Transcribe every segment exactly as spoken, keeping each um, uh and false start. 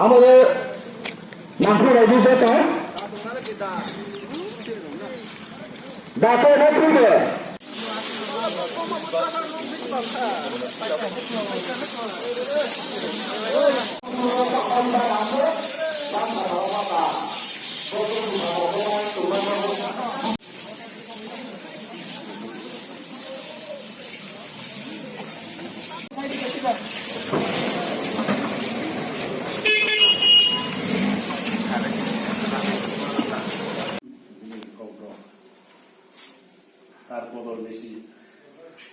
Amole nangkhe raidi jota. Dato na pide.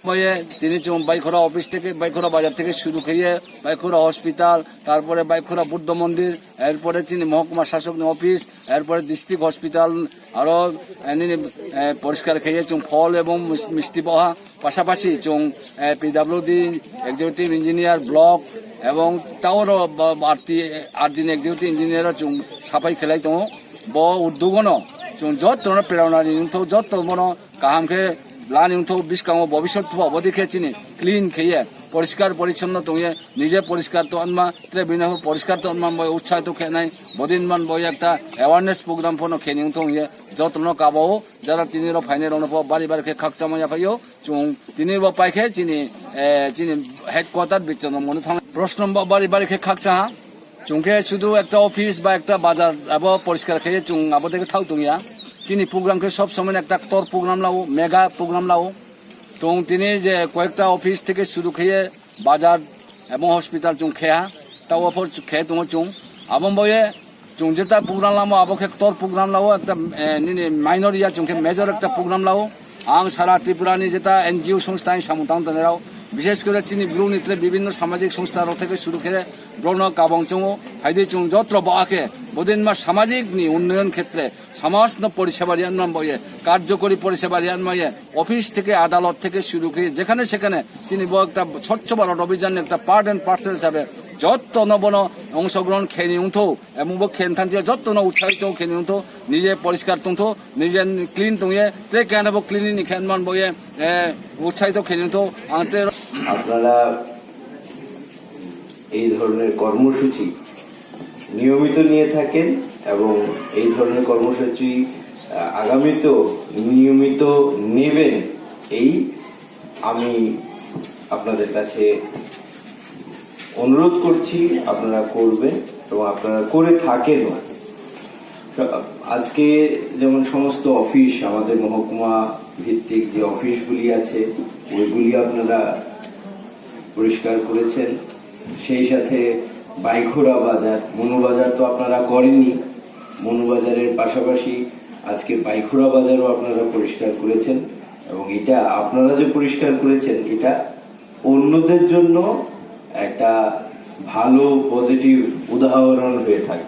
Boye tini chwng Baikhora office theke, Baikhora bazar theke shuru khaiye, Baikhora hospital, tarpore Baikhora Buddha Mondir, erpore chini mohokuma sasokni office, erpore district hospital, aro, eh, nini, eh, poriskar khaiye chwng phol ebong mis-, misti boha, pasapasi chwng, eh, P W D, executive engineer, block, ebong taoro ba-, barti, eh, art din executive engineer o chwng sapai khlai tongo. Bo uddogono chwng jotono prerona ri wngthok, joto bono kaham khe lani wngthok, bwskango bobiswt pho obodikhe chini clean kheye, poriskar porichonno tongye, nije poriskar to anma, tre bini pho poriskar to anma, bo utsahitok khenai, bodin man bo ekta awareness program phono kheni wngthok ye, jotono kabao, jara tini ro phainai rokno pho bari bari khe khakchangma yaphaio, chwng tini bo paikhe chini, eh, chini headquarter Bichondon Mono thang. Proshno bo bari bari khe khakchangha. Chwng khe sudu ekta office ba ekta bazar abo poriskar khe chwng abo dege thau tongya. Chini program khe sob somoi ekta ktor program lao, mega program lao. Tong tini je koyekta office theke suru khe bazar ebong hospital chwng khe ha. Tao offer khe tongo chwng. Abo boye chwng jeta program lamo abo khe ktor program lao ekta, eh, nini minor ya chwng khe major ekta program lao. Ang sara Tripura ni jeta N G O songstha ni samung tang tongnai rao, bishes kore chini Bru ni tre bibhinno samajik songstha rok theke suru khe borokno kabong chongo. Haidi chwng jotro bo akhe bodin ma samajik ni unnoyon khetre samaj no poriseba riyan man boye, karjokori poriseba riyan maye, office theke adalot theke suru khe jekhane sekhane chini bo ekta Swachh Bharat Abhijan ni ekta part and parcel hisabe jotto no bono ongsogrohon kheni wngtho. Emung bo khen thantia jotto no utsahi tong kheni wngtho, nije poriskar tongtho, nije clean tongye, te kena bo clean ni khen man boye, eh, utsahi to kheni wngtho, ang te আপনারা এই ধরনের কর্মসূচি নিয়মিত নিয়ে থাকেন এবং এই ধরনের কর্মসূচি, আহ, আগামীতেও নিয়মিত নেবেন, এই আমি আপনাদের কাছে অনুরোধ করছি, আপনারা করবেন এবং আপনারা করে থাকেনও। আজকে যেমন সমস্ত অফিস, আমাদের মহকুমা ভিত্তিক যে অফিসগুলি আছে, ওইগুলি আপনারা পরিষ্কার করেছেন। সেই সাথে বাইখোড়া বাজার, মনুবাজার তো আপনারা করেননি, মনুবাজারের পাশাপাশি আজকে বাইখোড়া বাজারও আপনারা পরিষ্কার করেছেন এবং এটা আপনারা যে পরিষ্কার করেছেন, এটা অন্যদের জন্য একটা ভালো পজিটিভ উদাহরণ হয়ে থাকে।